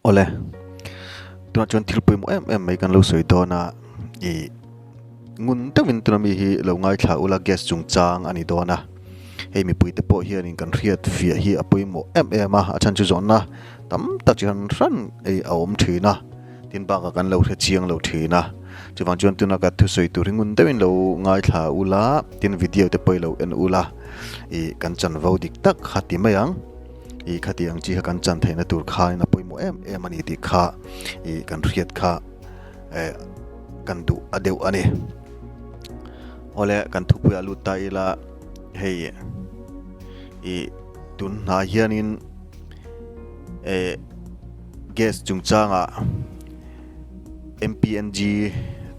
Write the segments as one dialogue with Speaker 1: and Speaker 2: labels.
Speaker 1: Awle, tunah chuan thil pawimawh em em mai kan lo sawi dawn a, ih ngun deuhin tuna mi hi lo ngaithla ula gas chungchang a ni dawn a, hei mipui te pawh hianin kan hriat fiah hi a pawimawh em em a, a chhan chu zawhna tam tak chi hran hran ei a awm thin a, tin bakah kan lo hre chiang lo thin a, chuvang chuan tuna ka thusawi tur hi ngun deuhin lo ngaithla ula, tin video te pawh i lo en ula, ih kan chanvo dik tak kha ti mai ang. I khati ang chi kha kan chan theihna tur khain a pawimawh em em a ni tih kha i kan hriat kha eh kan duh a deuh a ni. Awle kan thupui ah lut ta ila hei i tun hnai hianin eh gas chungchangah MPNG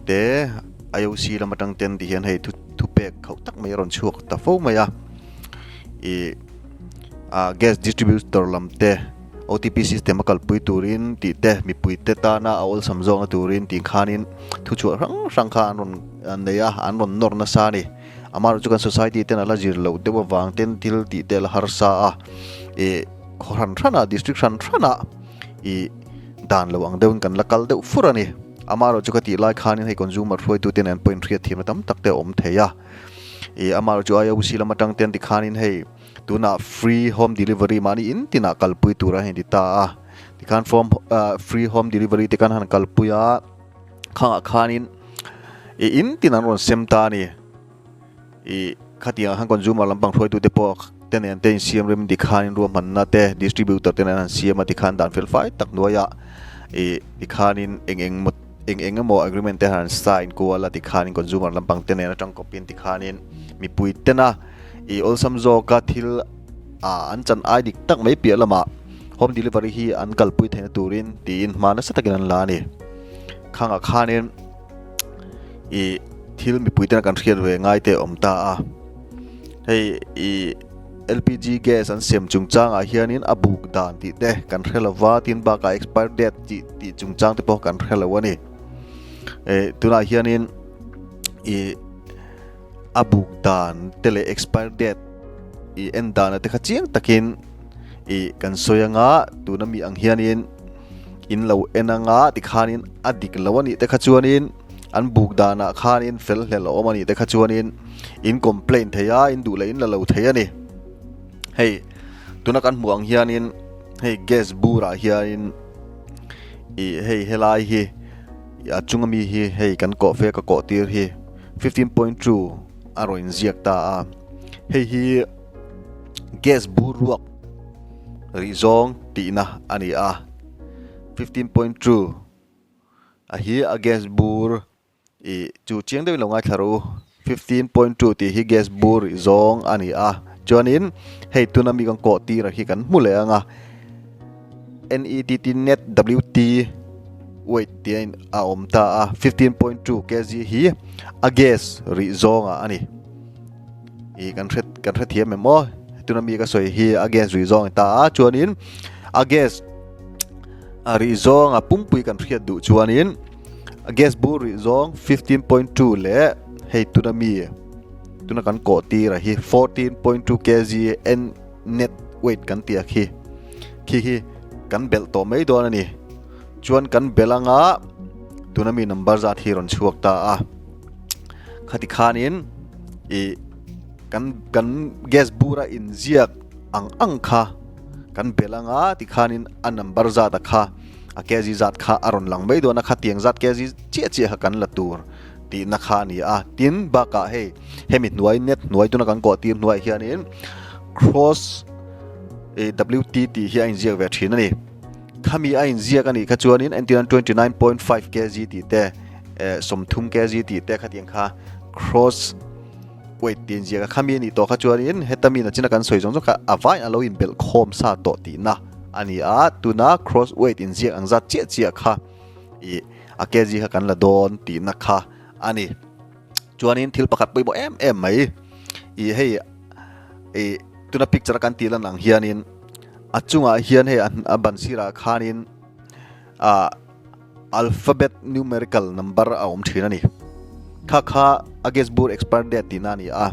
Speaker 1: te IOC lam atang ten ti hian hei thupek khauh tak mai a rawn chhuak ta fo mai a i. ah gas distributor lam te otp system a kalpui turin tih te mipui te tana a awlsam zawkna turin tih khanin thuchhuah hrang hrang kha an rawn nei a an rawn nawr nasa a ni amaherawhchu chu kan society ten a la zir loh deuh avang ten thil tih te a la harsa a ih khaw hran hran ah district hran hran ah ih dan lo ang deuhin kan la kal deuh fur a ni amaherawhchu chu ka tih lai khanin hei consumer hruaitu te nen pawh inhriat thiamna tam tak te a awm thei a ih amaherawhchu chu IOC lam atang ten tikhanin hei. Tunah free home delivery mahni in tinah kalpui tur a hei ti ta a, tikhan form free home delivery te khan han kalpui a, khangah khanin ih in tin an rawn sem ta a ni. Ih khatiang ah khan consumer lampang hruaitu te pawh te nen te insiam rem tikhanin ruahmanna te distributor te nen an siam a tikhan dan fel fai tak hnuaiah ih tikhanin eng eng maw eng eng emaw agreement te han sign kual a tikhanin consumer lampang te nen atang kawpin tikhanin mipui tena I awlsam zawka thil ah an chan ai dik tak mai piah lamah home delivery hi an kalpui theihna turin tiin hma nasa takin an la a ni. Khangah khanin i thil mipui tena kan hriat ve ngai te a awm ta a. Hei i LPG gas an sem chungchangah hianin a buk dan tih te kan hre lo va, tin bakah expire date tih tih chungchang te pawh kan hre lo a ni. Eh tunah hianin i. A buk dan te leh expire date i en dan te kha chiang takin i kan sawi anga tuna mi ang hianin in lo en anga tikhanin a dik lo a nih te kha chuanin an buk danah khanin fel hlel a awm a nih te kha chuanin in complaint thei a in duh leh in la lo thei a ni. Hei tuna kan hmuh ang hianin hei gas burah hianin ih hei helai hi a chunga mi hi hei kan kawh fe ka kawh tir hi. 15.2 a rawn inziak ta a, hei hi gas bur ruak rih zawng tihna a ni a, 15.2 a hi a gas bur ih chu chiang deuhin lo ngaithla rawh u, 15.2 tih hi gas bur rih zawng a ni a, chuanin hei tuna mi kan kawh tir hi kan hmu leh ang a. NETT net WT weight tih a in a awm ta a 15.2 kg hi a gas rih zawng ah a ni ih kan hre kan hrethiam em aw tuna mi ka sawi hi a gas rih zawng a ni ta a chuanin a gas a rih zawng a pumpui kan hriat duh chuanin a gas bur rih zawng 15.2 leh hei tuna mi tuna kan kawh tir a hi 14.2 kg N Net weight kan tih a khi khi hi kan belh tawh mai dawn a ni. Chuan kan belh anga tuna mi number zat hi rawn chhuak ta a. Khati khanin ih kan kan gas bura inziak ang ang kha kan belh anga tikhanin a number zat a kha a kg zat kha a rawn lang mai dawn a khatiang zat kg chiah chiah kha kan la tur tihna kha a ni a. Tin bakah hei hemi hnuai net hnuai tuna kan kawh tir hnuaiah hianin cross WT tih hi a inziak ve thin a ni. Khami a inziak a nih kha chuanin entirnan 29.5 kg tih te 30 kg tih te khatiang kha cross weight tih a inziak a. Khami a nih tawh kha chuanin heta mi nachina kan sawi zawng zawng kha a vaiin a lo inbelh khawm sa tawh tihna a ni a. Tuna cross weight inziak ang zat chiah chiah kha ih a kg kha kan la dawn tihna kha a ni. Chuanin thil pakhat pawimawh em em mai ih hei. Ih tuna picture a kan tih lan ang hianin a chungah hian hei a ban sirah khanin ah alphabet numerical number a awm thin a ni. Kha kha a gas bur expire date tihna a ni a.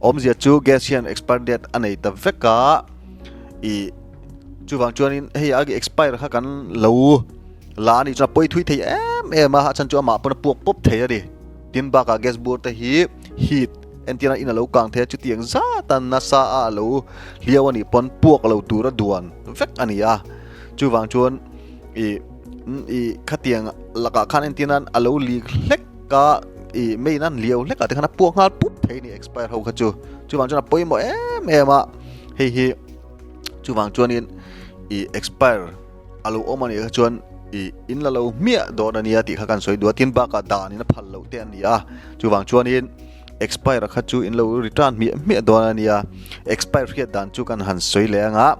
Speaker 1: Awmzia chu gas hian expire date a nei ta vek a, ih chuvang chuanin hei a expire kha kan lo la a nih chuan a pawi thui thei em em a, a chhan chu amah pawn a puak pawp thei a ni. Tin bakah gas bur te hi heat entirna in a lo kang thei a, chutiang zata nasa a a lo hliau a nih pawn puak lo tura duan vek a ni a, chuvang chuan ih ih khatiang lakah khan entirna a lo lik hlek a ih main an liau hlek ah te khan a puak nghal pup thei a ni expire ho kha chu, chuvang chuan a pawimawh em em a, hei hi chuvang chuanin ih expire. A lo awm a nih kha chuan ih in la lo hmiah dawn a nia tih kha kan sawi duh a, tin bakah dan in a phal loh te a ni a, chuvang chuanin expire kha chu in lo return hmiah hmiah dawn a nia, expire hriat dan chu kan han sawi leh ang a,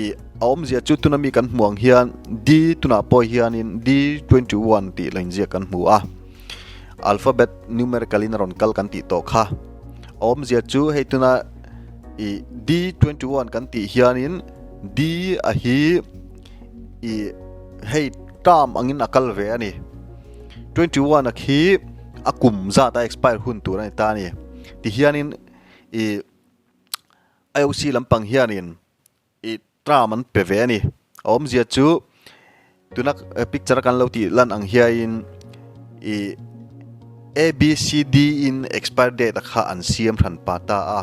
Speaker 1: ih a awmzia chu tuna mi kan hmuh ang hian D tunah pawh hianin D 21 tih la inziak kan hmu a, alphabet numerical in a rawn kal kan tih tawh kha, a awmzia chu hei tuna ih D 21 kan tih hianin. D a hi ih hei term angin a kal ve a ni. 21 a khi a kum zat a expire hun tur a ni ta a ni. Tihianin ih IOC lampang hianin ih term an pe ve a ni. A awmzia chu Tuna picture a kan lo tih lan ang hiain ih ABCD in expire date a kha an siam hran pa ta a.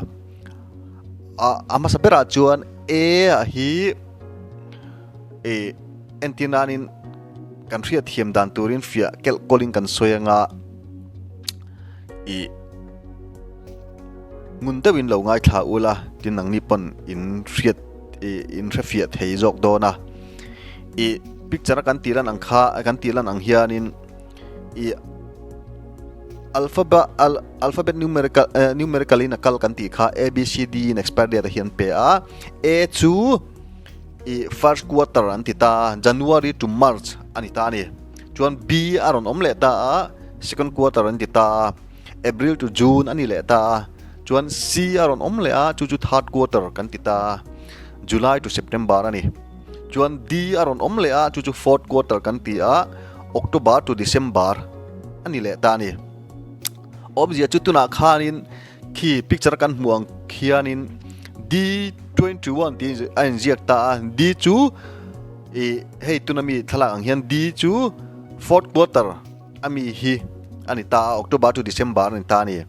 Speaker 1: A a hmasa berah chuan A ah hi ih entir nanin kan hriat thiam dan turin fiah kelh kawlin kan sawi anga ih ngun deuhin lo ngaithla ula tin nangni pawn in hriat ih in hrefiah thei zawk dawn a. I picture a kan tih lan ang kha kan tih lan ang hianin i alphabet al alphabet numerical eh, numerical in a kal kan tih kha a b c d in expire date a hian pe a a chu i first quarter an ti ta a January to March a ni ta a ni chuan b a rawn awm leh ta a second quarter an ti ta a April to June a ni leh ta a chuan c a rawn awm leh a chu chu third quarter kan ti ta a July to September a ni. Chuan D a rawn awm leh a, chu chu fourth quarter kan ti a, October to December a ni leh ta a ni. Awmzia chu tunah khanin khi picture a kan hmuh ang khianin D 21 tiin a inziak ta a, D chu ih hei tuna mi thlalak ang hian D chu fourth quarter a mi hi a ni ta a, October to December a ni ta a ni.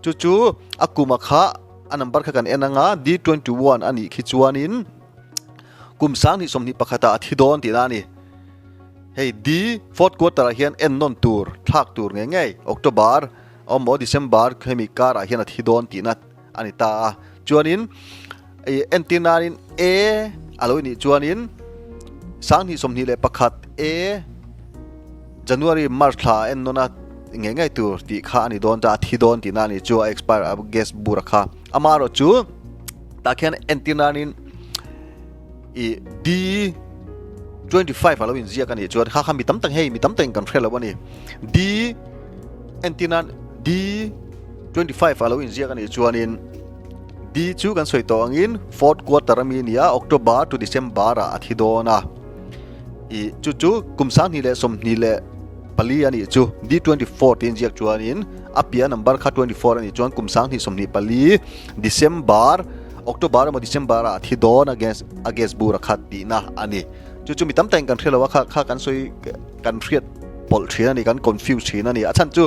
Speaker 1: Chu chu a kuma kha a number kha kan en anga D 21 a nih khi chuanin Kum 2021 ah a thi dawn tihna a ni. Hei D fourth quarter ah hian en nawn tur, thlak tur ngei ngei October emaw December hemi karah hian a thi dawn tihna a ni ta a. Chuanin ih entir nanin A a lo nih chuanin 2021 A January March thla ah en nawn a ngei ngei tur tih kha a ni dawn ta, a thi dawn tihna a ni chu a expire a gas bur a kha. Amaherawhchu tah khian entir nanin ih D 25 a lo inziak a nih chuan kha kha mi tam tak hei mi tam takin kan hre lo a ni. D entir nan D 25 a lo inziak a nih chuanin D chu kan sawi tawh angin fourth quarter ami a ni a October to December ah a thi dawn a. Ih chu chu kum 2024 a nih chu D 24 tiin ziak chuanin a piah number kha 24 a nih chuan kum 2024 December October emaw December ah a thi dawn a gas a gas bur a khat tihna a ni. Chu chu mi tam takin kan hre lo a kha kha kan sawi kan hriat pawlh thin a ni kan confuse thin a ni. A chhan chu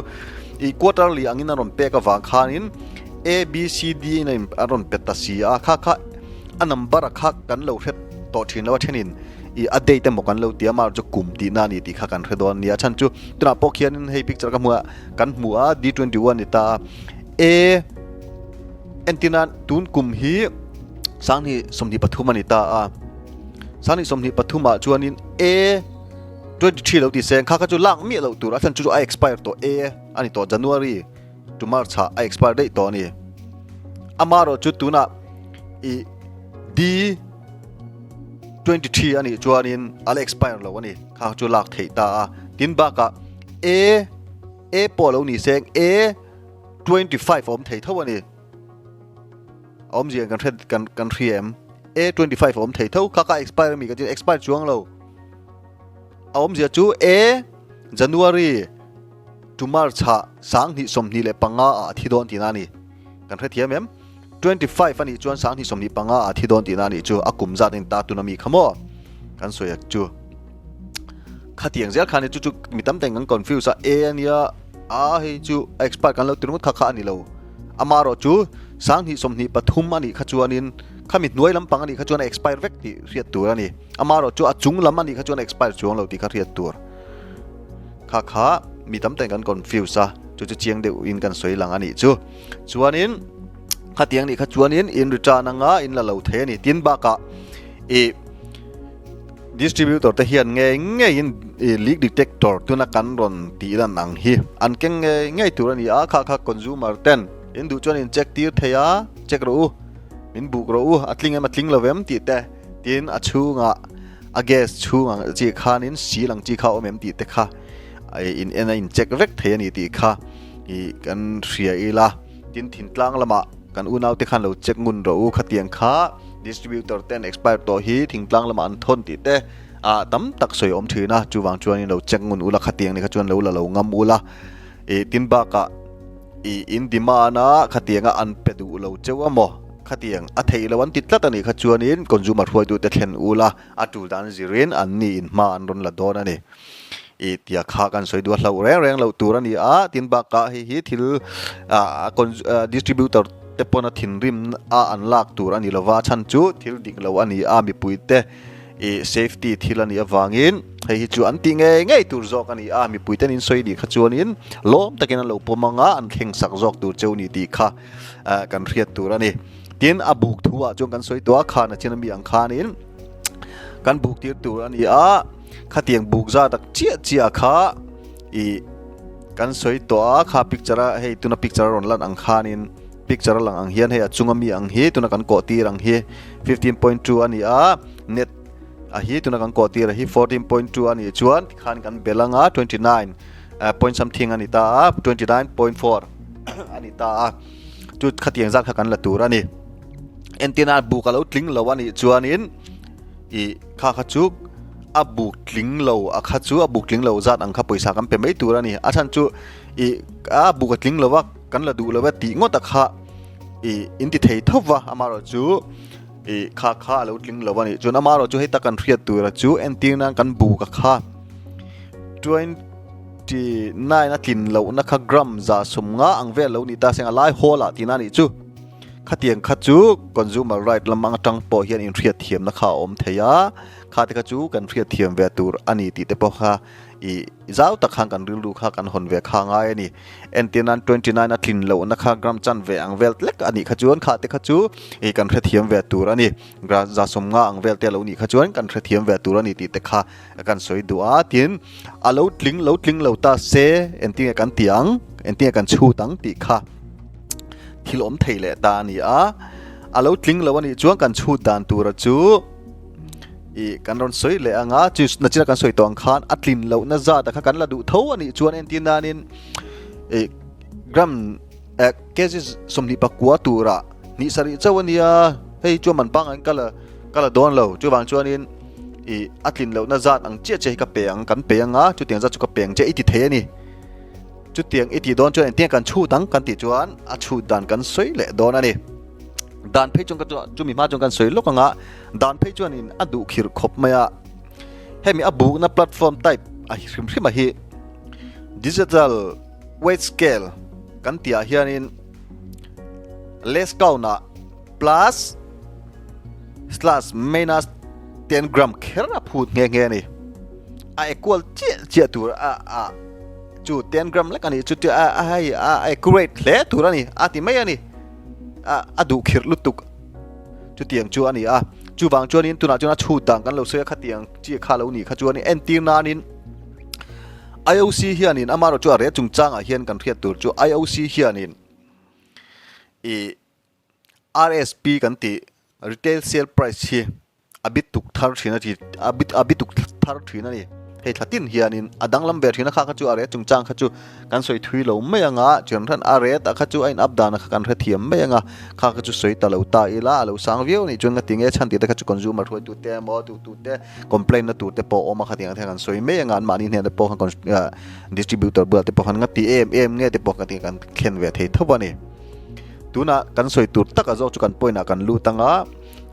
Speaker 1: ih quarterly angin a rawn pek avang khanin A B C D in a rawn pe ta si a kha kha a number a kha kan lo hre tawh thin lo a thenin ih a date emaw kan lo ti a mahrawh chu kum tihna a ni tih kha kan hre dawn a nia. A chhan chu tunah pawh khianin hei picture ka hmu a kan hmu a D 21 ni ta a A Entir nan tun kum hi 2023 a ni ta a, 2023 ah chuanin A 23 lo ti se kha kha chu lak miah loh tur a thlan chu chu a expire tawh A a ni tawh January to March ah a expire daih tawh a ni. Amaherawh chu tunah ih D 23 a nih chuanin a la expire lo a ni kha kha chu lak theih ta a. Tin bakah A A pawh lo ni se A 25 a awm thei tho a ni. A awmzia kan hre kan kan hria em? A 25 a awm thei tho kha kha expire ami ka ti expire chuang lo. A awmzia chu A January to March ah 2025 ah a thi dawn tihna a ni. Kan hrethiam em? 25 a nih chuan 2025 ah a thi dawn tihna a nih chu a kum zat a ni ta tuna mi kha maw? Kan sawi ak chu. Khatiang zel khan chu chu mi tam ten kan confuse a A ania a hei chu a expire kan lo ti ringawt kha kha a ni lo. Amaherawh chu 2023 a nih kha chuanin khami hnuai lampang a nih kha chuan a expire vek tih hriat tur a ni. Amaherawh chu a chung lam a nih kha chuan a expire chuang lo tih kha hriat tur. Kha kha mi tam ten kan confuse a, chu chu chiang deuh in kan sawi lang a nih chu. Chuanin khatiang nih kha chuanin in return anga in la lo thei a ni. Tin bakah ih Distributor te hian ngei ngeiin i leak detector tuna kan rawn tih lan ang hi an keng ngei ngei tur a ni a, kha kha consumer ten in duh chuan in check tir thei a, check rawh u, min buk rawh u, a tling em a tling lo em tih te, tin a chhungah a gas chhung ang chi khanin seal ang chi kha a awm em tih te kha in en a in check vek thei a ni tih kha i kan hria ila, tin thintlang lamah. Kan unaute khan lo check ngun rawh u, khatiang kha distributor ten expire tawh hi thingtlang lamah an thawn tih te ah tam tak sawi awm thin a, chuvang chuanin lo check ngun ula khatiang ni kha chuan lo la lo ngam ula ih tin bakah ih in demand a khatianga an pe duh lo cheu a maw khatiang a theih lo an ti tlat a nih kha chuanin consumer hruaitute thlen ula a tul dan zirin an ni in hma an rawn la dawn a ni. I tia kha kan sawi duh a hlauh reng reng loh tur a ni a, tin bakah hei hi thil ah distributor te pawn a thinrim a an lak tur a ni lova, a chhan chu thil dik lo a ni a, mipui te ih safety thil a nih avangin hei hi chu an tih ngei ngei tur zawk a ni a, mipui ten in sawi nih kha chuanin lawm takin an lo pawm ang a, an thleng sak zawk tur cheu ni tih kha kan hriat tur a ni. Tin a buk thu ah chuan kan sawi tawh a, khan a chin ami ang khanin kan buk tir tur a ni a. Khatiang buk za tak chiah chiah kha ih kan sawi tawh a, kha picture a hei tuna picture a rawn lan ang khanin picture a lang ang hian hei a chunga mi ang hi tuna kan kawh tir ang hi 15.2 a ni a, net a hi tuna kan kawh tir a hi 14.2 a nih chuan tikhan kan bel anga 29 point something a ni ta a, 29.4 a ni ta a, chu khatiang zat kha kan la tur a ni. Entirna buk a lo tling lo a nih chuanin. Ih, kha kha chu a buk tling lo, a kha chu a buk tling lo zat ang kha pawisa kan pe mai tur a ni. A chhan chu ih a buk a tling lo va, kan la duh lo va tih ngawt a kha ih in ti thei tho va, amaherawh chu ih kha kha a lo tling lo a nih chuan amaherawh chu hei tak kan hriat tur a chu entir nan kan buk a kha 29 a tlin lohna kha gram 150 ang vel lo ni ta seng a lai hawl ah tihna a nih chu. Khatiang kha chu consumer right lam atang pawh hian inhriatthiamna kha a awm thei a, kha te kha chu kan hriatthiam ve tur a ni tih te pawh kha ih zau tak khan kan rilru kha kan hawn ve kha ngai a ni. Entir nan 29 a tlin lohna kha gram chan ve ang vel tlek a nih kha chuan kha te kha chu ih kan hrethiam ve tur a ni. Gram 150 ang vel te a lo nih kha chuan kan hrethiam ve tur a ni tih te kha kan sawi duh a. Tin, a lo tling lo tling lo ta se engtinge kan ti ang, engtinge kan chhut ang tih kha. Thil awm thei leh ta a ni a, a lo tling lo a nih chuan kan chhut dan tura chu ih kan rawn sawi leh ang a, chu nachina kan sawi tawh ang khan a tlin lohna zat a kha kan la duh tho a nih chuan entir nanin ih gram eh kg 24 tura hnih sarih chauh a nia, hei chuan man pangngai in ka la ka la dawn lo chuvang chuanin ih a tlin lohna zat ang chiah chiah hi ka pe ang kan pe ang a, chutiang zat chu ka pe ang chiah i ti thei a ni. Chutiang i tih dawn chuan engtin kan chhut ang kan tih chuan a chhut dan kan sawi leh dawn a ni. Dan phei chuan ka chumi hma chuan kan sawi lawk ang a, dan phei chuanin a duh khirh khawp mai a. Hemi a bukna platform type a hrim hrim a hi digital weight scale kan tih ah hianin less count ah plus slash minus 10 gram kher a phut nghe nghe a ni. A equal chiah chiah tur a a chu 10 gram lek a ni chu chu a a hei a accurate hle tur a ni a ti mai a ni. A a duh khirh lutuk chutiang chu a ni a. Chuvang chuanin tunah chuan a chhut dan kan lo sawi a khatiang chi kha lo nih kha chuanin entir nanin IOC hianin amaherawhchu chu a rel chungchangah hian kan hriat tur chu IOC hianin ih RSP kan tih retail sale price hi a bit tuk thar thin a ti a bit a bit tuk thar thin a ni. Hei thla tin hianin a danglam ve thin a, kha kha chu a rate chungchang kha chu kan sawi thui lo mai ang a, chuan hran a rate a kha chu a in up dan a kha kan hrethiam mai ang a, kha kha chu sawi ta lo ta ila a lo sang viau anih chuan nga tinge chhan tih te kha chu consumer hruaitu te emaw tu tu te complaint na tur te pawh a awm a khatiang te khan kan sawi mai ang a, anmahni hnenah pawh khan distributor bulah te pawh khan nga ti em em nge te pawh kha kan thlen ve thei tho a ni. Tunah kan sawi tur taka zawk chu kan point ah kan lut ang a,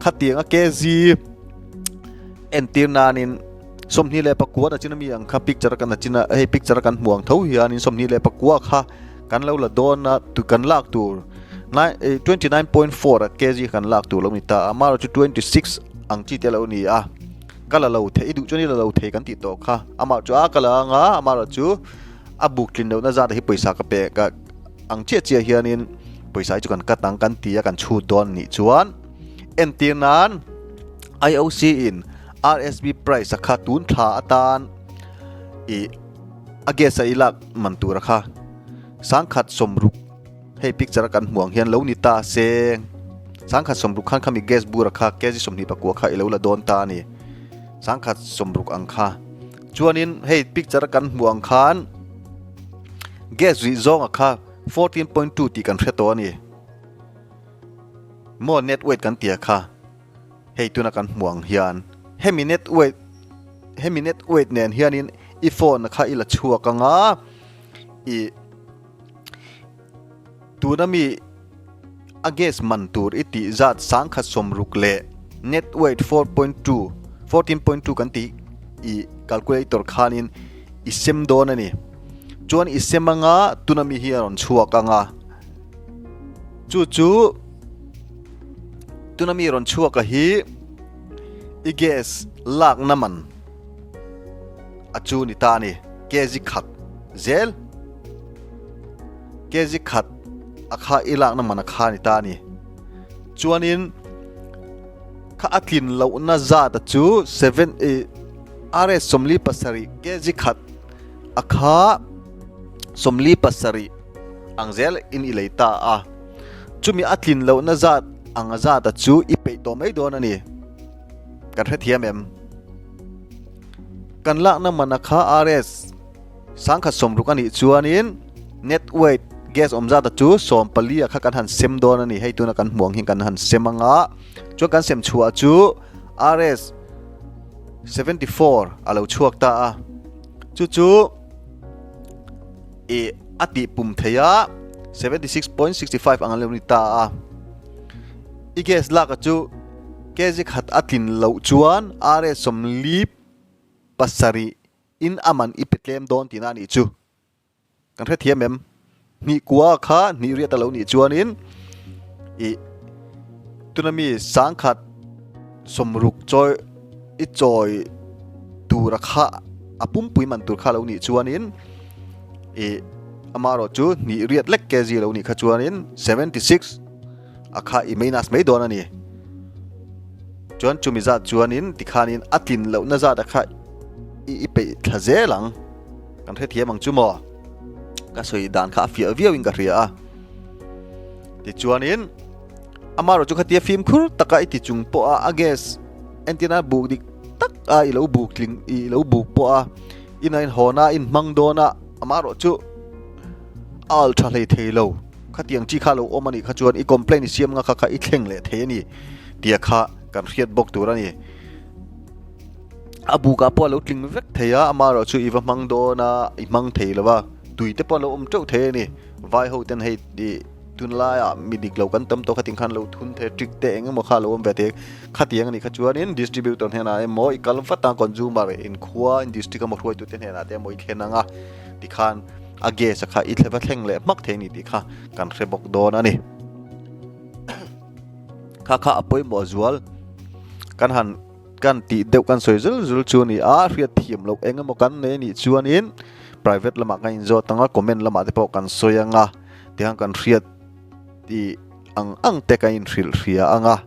Speaker 1: khatiang a kg entir nanin 24 na chin ami ang kha picture kan chin a hei picture kan hmu ang tho hianin 24 kha kan lo la dawn a tu kan lak tur 29.4 a kg kan lak tur lo ni ta a amaherawhchu 26 ang chi te lo ni a ka la lo thei i duh chuan i la lo thei kan tih tawh kha amah chu a ka la anga amaherawhchu a buk tlin lohna zat hi pawisa ka pe ka ang chiah chiah hianin pawisa hi chu kan cut ang kan ti a kan chhut dawn anih chuan entir nan IOC in RSB price a kha tun thla atan ih a gas a i lak man tur a kha sangkhat sawmruk hei picture a kan hmuh ang hian lo ni ta se sangkhat sawmruk khan khami gas bur a kha kg 24 kha i lo la dawn ta a ni sangkhat sawmruk ang kha chuanin hei picture a kan hmuh ang khan gas rih zawng a kha 14.2 tih kan hre tawh a ni maw net weight kan tia kha. Hei tuna kan hmuh ang hian hemi net weight hemi net weight nen hianin i phone kha i la chhuak ang a, i tuna mi a gas man tur i tih zat sangkhat sawmruk leh net weight 4.2 14.2 kan tih i calculator khanin i sem dawn a ni. Chuan i sem anga tuna mi hi a rawn chhuak ang a, chu chu. Tuna mi rawn chhuak a hi i gas lakna man a chu ni ta a ni. Kg khat zel kg khat a kha i lakna man a kha ni ta a ni. Chuanin kha a tlin lohna zat a chu seven i RS 47 kg khat a kha 47 ang zel in i lei ta a. Chumi a tlin lohna zat ang a zata chu i peih tawh mai dawn a ni. Kan hrethiam em? Kan lakna mana kha RS 160 a nih chuanin net weight gas awm zata chu 14 a kha kan han sem dawn a ni. Hei tuna kan hmuh ang hian kan han sem anga chuan kan sem chhuah chu RS 74 a lo chhuak ta a. Chu chu I a tih pum thei a, 76.65 ang a lo ni ta a. I gas lak a chu kg khat a tlin loh chuan RS 47 in a man i pe tlem dawn tihna a nih chu. Kan hrethiam em? Hnih kua kha hnih riat a lo nih chuanin i tuna mi 160 chawi i chawi tura kha a pumpui man tur kha lo nih chuanin ih amaherawh chu hnih riat lek kg lo nih kha chuanin 76 a kha i minus mai dawn a ni. Chuan chumi zat chuanin tikhanin a tlin lohna zat a kha i i peih thla zel ang. Kan hrethiam ang chu maw? Ka sawi dan kha a fiah viau in ka hria a. Tichuanin amaherawh chu khatia fimkhur taka i ti chung pawh a a gas entirna buk dik tak a i lo buk tling i lo buk pawh a ina in hawn a in hmang dawn a amaherawh chu a al tha hlei thei lo khatiang chi kha lo awm a nih kha chuan i complaint i siam nga kha kha i thleng leh thei a ni tia kha kan hriat bawk tur a ni. A bukah pawh a lo tling vek thei a amaherawh chu i va hmang dawn a i hmang thei lo va tui te pawh a lo awm teuh thei a ni vai ho ten hei ih Tunlaiah mi dik lo kan tam tawh khatin khan lo thun thei trick te eng emaw kha lo awm ve thei khatiang a nih kha chuanin distributor hnenah emaw i kal vat a consumer in khua in district emaw hruaitute hnenah te emaw i thlen ang a tikhan a gas a kha i thleva thleng leh hmak thei a ni tih kha kan hre bawk dawn a ni. Kha kha a pawimawh zual kan han Kan tih deuh kan sawi zul zul chu a ni a, hriat thiam loh eng emaw kan nei a nih chuanin private lamah kan inzawt ang a, comment lamah te pawh kan sawi ang a, tiang kan hriat tih ang ang te kan inhrilh hria ang a,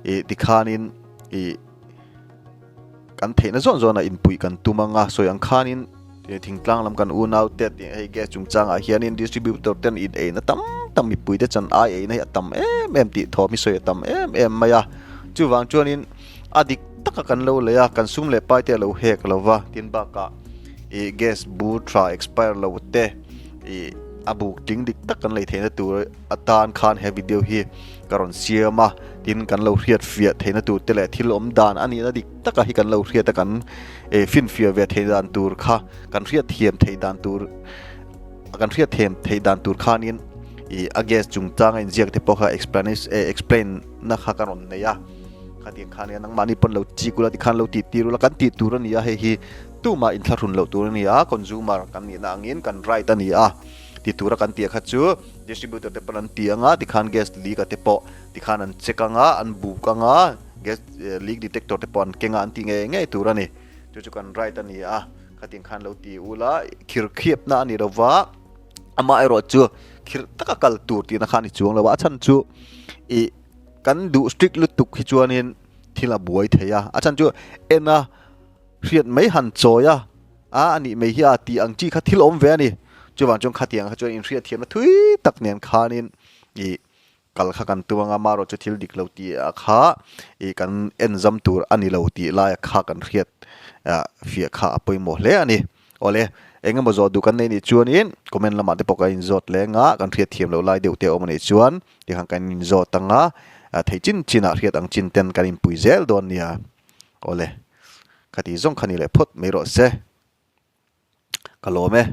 Speaker 1: ih tikhanin ih kan theihna zawn zawnah inpuih kan tum ang a, sawi ang khanin thingtlang lam kan unau te tih hei gas chungchangah hianin distributor ten in eina tam tam mipui te chan ai eina hi a tam em em tih thawm hi sawi a tam em em mai a, chuvang chuanin a dik. taka kan lo lei a, kan sum leh pai te a lo hek lo va, tin bakah ih gas bur tha expire lo te ih a buk tling dik tak kan lei theihna tur atan khan he video hi ka rawn siam a, tin kan lo hriat fiah theihna tur te leh thil awm dan a nihna dik taka hi kan lo hriat a kan eh finfiah ve theih dan tur kha kan hriat thiam theih dan tur kan hriat thiam theih dan tur khanin ih a gas chungchanga inziak te pawh kha explanation eh explain na kha ka rawn nei a khatiang khan nia nangmahni pawn lo chik ula tikhan lo tih tir ula kan tih tur a ni a hei hi tumah inthlahrun loh tur a ni a consumer kan nihna angin kan right a ni a ti tura kan tih kha chu distributor te pawn an ti anga tikhan gas leak a te pawh tikhan an check anga an buk anga gas leak detector te pawh an keng a an ti ngei ngei tur a ni chu chu kan right a ni a khatiang khan lo ti ula khirkhiapna a ni lova amaherawh chu khirh taka kal tur tihna kha a ni chuang lo a a chhan chu ih Kan duh strict lutuk hi chuanin thil a buai thei a, a chhan chu en a hriat mai han chawi a, a anih mai hi a tih ang chi kha thil awm ve a ni. Chuvang chuan khatiang kha chuan inhriat thiamna thui tak nen khanin ih kal kha kan tum anga marawh chu thil dik lo tih ah kha ih kan en zam tur a ni lo tih laia kha kan hriat fiah kha a pawimawh hle a ni. Awle, eng emaw zawh duh kan nei nih chuanin comment lamah te pawh kan inzawt leng a, kan hriat thiam loh lai deuh te a awm a nih chuan tikhan kan inzawt ang a, thei chin chinah hriat ang chin ten kan inpui zel dawn nia. Awle, khati zawng kha ni leh phawt mai rawh se. Ka lawm e.